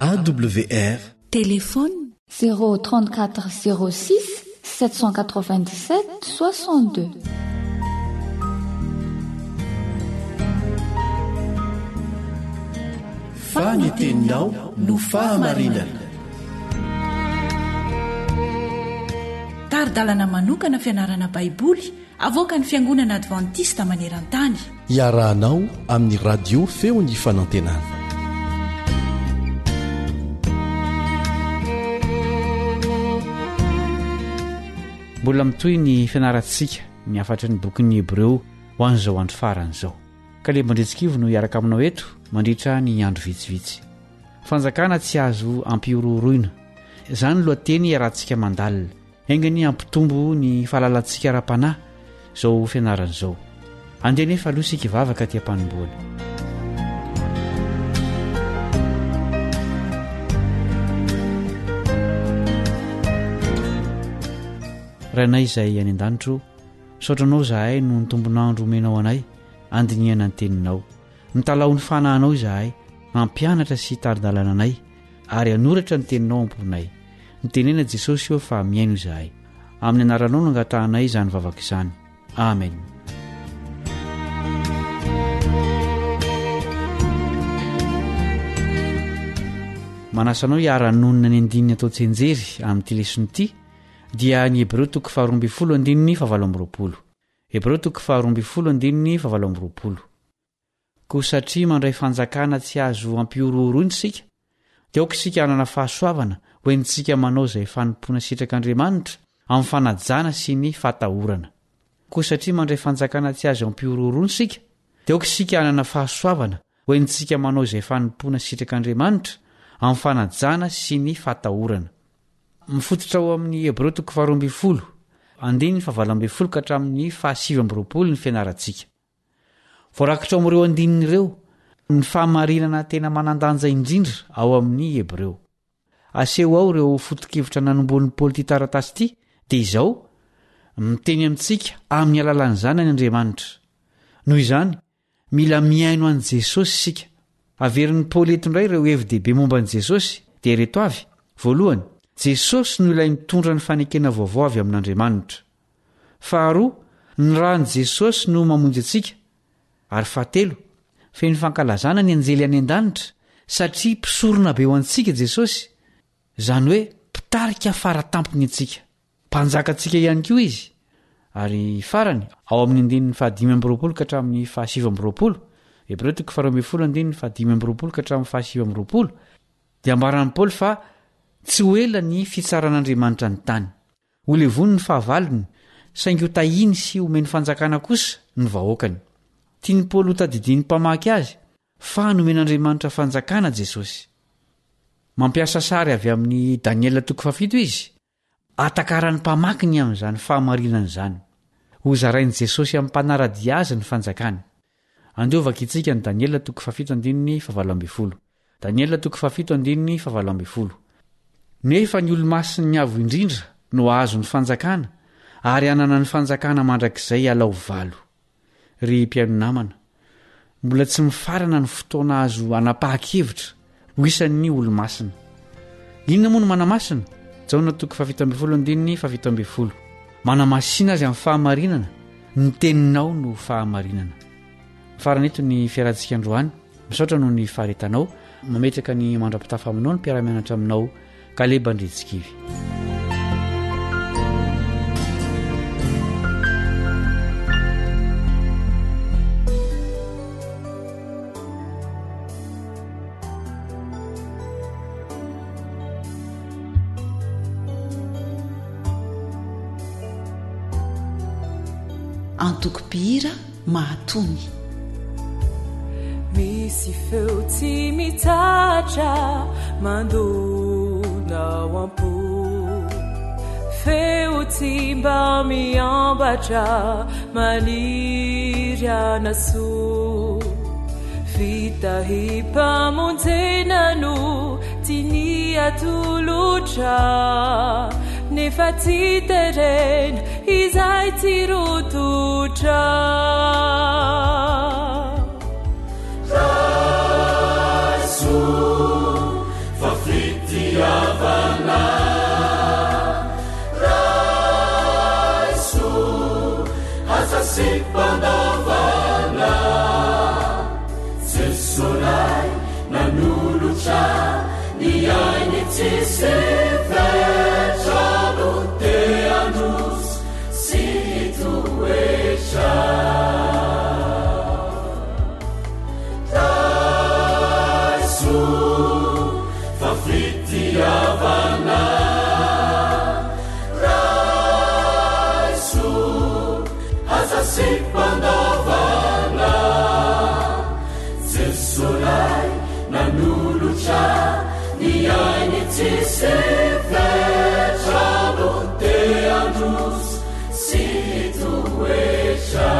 AWR. Téléphone. 0 34 06 797 62. Fa ny teninao no fahamarinana. Tari-dalana manokana fianarana Baiboly avoakan'ny Fiangonana Advantista maneran-tany. Iarahanao amin'ny Radio Feon'ny Fanantenana. Mbola mitohy ny fianarantsika ny hafatry ny bokin'ny Hebreo ho an'izao andro farany izao. Kalebo Andriatsikivo no hiaraka aminao eto mandritra ny andro vitsivitsy. Fanjakana tsy azo ampihorohoroina. Izany no lohateny iarahantsika mandalina. Enga anie hampitombo ny fahalalantsika ara-panahy izao fianarana izao. Andeha anefa aloha isika hivavaka aty am-panombohana. Rainay izay any an-danitra o, misaotra Anao izahay noho ny tombon'andro omenao anay handinihana ny Teninao. Mitalaho ny Fanahinao izahay hampianatra sy hitari-dalana anay ary hanoratra ny Teninao am-ponay. Mitenena Jesosy ô fa mihaino izahay. Amin'ny anaranao no angatahanay izany vavaka izany. Amen. Manasa anao hiara-nonina ny andininy atao tsianjery amin'ity lesona ity dia ny Hebreo toko faharoa ambin'ny folo andininy fahavalo amby roapolo. Hebreo toko faharoa ambin'ny folo andininy fahavalo amby roapolo. Koa satria mandray fanjakana tsy azo ampihorohoroina isika, dia aoka isika hanana fahasoavana ho entintsika manao izay fanompoana sitrak'Andriamanitra amin'ny fanajana sy ny fatahorana. Koa satria mandray fanjakana tsy azo ampihorohoroina isika, dia aoka isika hanana fahasoavana ho entintsika manao izay fanompoana sitrak'Andriamanitra amin'ny fanajana sy ny fatahorana. Mifototra ao amin'ny Hebreo toko faharoa ambin'ny folo, andininy fahavalo ambin'ny folo ka hatramin'ny fahasivy amby roapolo ny fianarantsika. Voarakitra ao amin'ireo andininy ireo ny fahamarinana tena manan-danja indrindra ao amin'ny Hebreo. Aseho ao ireo foto-kevitra nanombohan'i Paoly ity taratasy ity, dia izao, Miteny amintsika amin'ny alalan'ny Zanany Andriamanitra. Noho izany, mila mihaino an'i Jesosy isika. Averin'i Paoly eto indray ireo hevi-dehibe momba an'i Jesosy, dia ireto avy, Voalohany, Jesosy no ilay mitondra ny fanekena vaovao avy amin'Andriamanitra. Faharoa, ny ran'i Jesosy no mamonjy antsika. Ary fahatelo, feno fankalazana ny anjely any an-danitra satria Mpisoronabe ho antsika Jesosy, izany hoe Mpitarika fara tampony antsika. Mpanjaka antsika ihany koa Izy. Ary farany, ao amin'ny andininy fahadimy amby roapolo ka hatramin'ny fahasivy amby roapolo, Hebreo toko faharoa ambin'ny folo andininy fahadimy amby roapolo ka hatramin'ny fahasivy amby roapolo, dia ambaran'i Paoly fa tsy ho ela ny fitsaran'Andriamanitra ny tany. Ho levony ny fahavalony, saingy ho tahiny sy homeny fanjakana kosa ny vahoakany. Tian'i Paoly hotadidian'ny mpamaky azy fa nomen'Andriamanitra fanjakana Jesosy. Mampiasa sary avy amin'ny Daniela toko fahafito izy, hahatakaran'ny mpamaky ny amin'izany fahamarinana izany. Hozarain'i Jesosy amin'ny mpanara-dia azy ny fanjakany. Andeha ho vakintsika ny Daniela toko fahafito andininy fahavalo ambin'ny folo. Daniela toko fahafito andininy fahavalo ambin'ny folo. Nefa ny olo-masin'ny Avo Indrindra no hahazo ny fanjakana, ary hanana ny fanjakana mandrakizay alao valo. Ry mpihaino namana, mbola tsy mifarana ny fotoana azo anapahan-kevitra ho isan'ny olo-masina. Inona moa no manamasina? Jaona toko fahafito ambin'ny folo andininy fahafito ambin'ny folo. Manamasina azy amin'ny fahamarinana, ny teninao no fahamarinana. Mifarana eto ny fiarahantsika androany. Misaotra noho ny faharetanao. Mametraka ny mandra-pitafa aminao ny mpiara-mianatra aminao Kaleba Andritsikivy. Antoko mpihira mahatony. Misy feo tsy mitsahatra mandona ao am-po Feo tsy mba miambatra maniry hanasoa Fitahim-pamonjena no tiany atolotra Nefa tsy terena izay tsy rototra Raiso fa fitiavana Raiso aza asiam-pandavana Jesonay nanolotra ny ainy tsisy fetra no te handroso sy hitoetra Raiso fa fitiavana Raiso aza asiam-pandavana Jesonay nanolotra ny ainy tsisy fetra no te handroso sy hitoetra.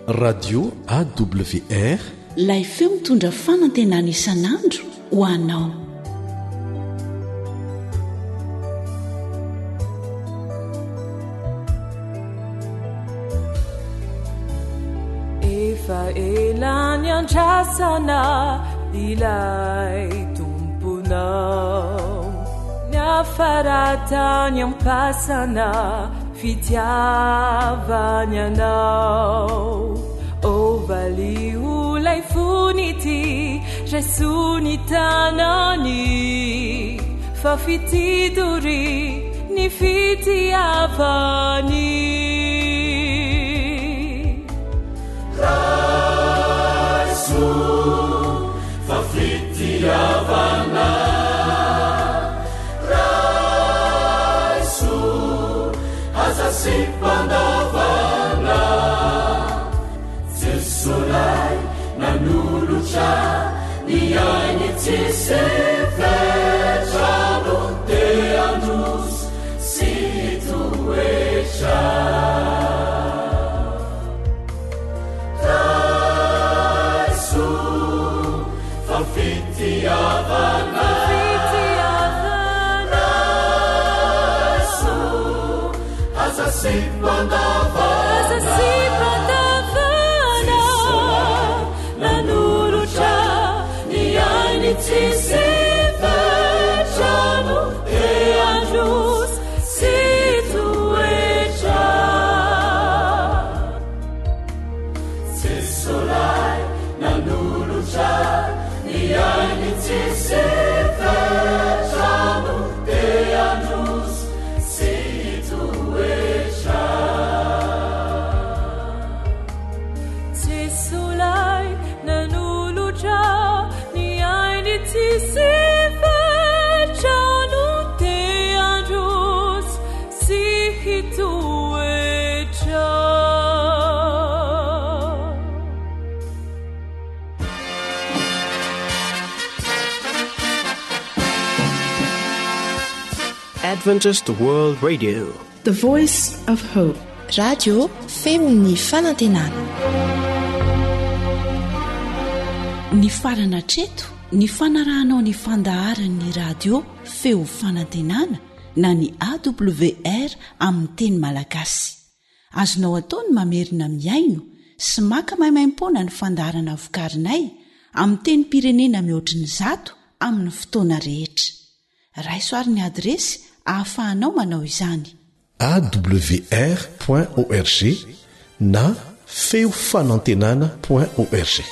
Radio AWR. Ilay feo mitondra fanantenana isan'andro ho anao. Efa ela niandrasana ilay Tomponao. Niafara tany am-pasana fitiavany anao. Ô valio ilay fony ity, raiso ny tanany. Fa fitia doria ny fitiavany. Raiso fa fitiavana. Raiso aza asiam-pandavana. Jeso lay nanolotra ny ainy tsisy fetra no te handroso sy hitoetra. Raiso fa fitiavana. Raiso aza asiam-pandavana. Aza asiam-pandavana. Nanolotra ny ainy tsisy fetra no te handroso sy hitoetra. Jeso lay nanolotra ny ainy tsisy fetra no te handroso sy hitoetra. Jeso lay nanolotra ny ainy tsisy fetra no te handroso sy hitoetra. Adventist World Radio. The Voice of Hope. Radio Feon'ny Fanantenana. Nifarana hatreto ny fanarahanao ny fandaharan'ny radio Feo Fanantenana na ny AWR amin'ny teny malagasy. Azonao atao ny mamerina mihaino sy maka maimaimpoana ny fandaharana vokarinay amin'ny tenim-pirenena mihoatry ny zato amin'ny fotoana rehetra. Raiso ary ny adiresy ahafahanao manao izany. Awr point org na feo fanantenana point org.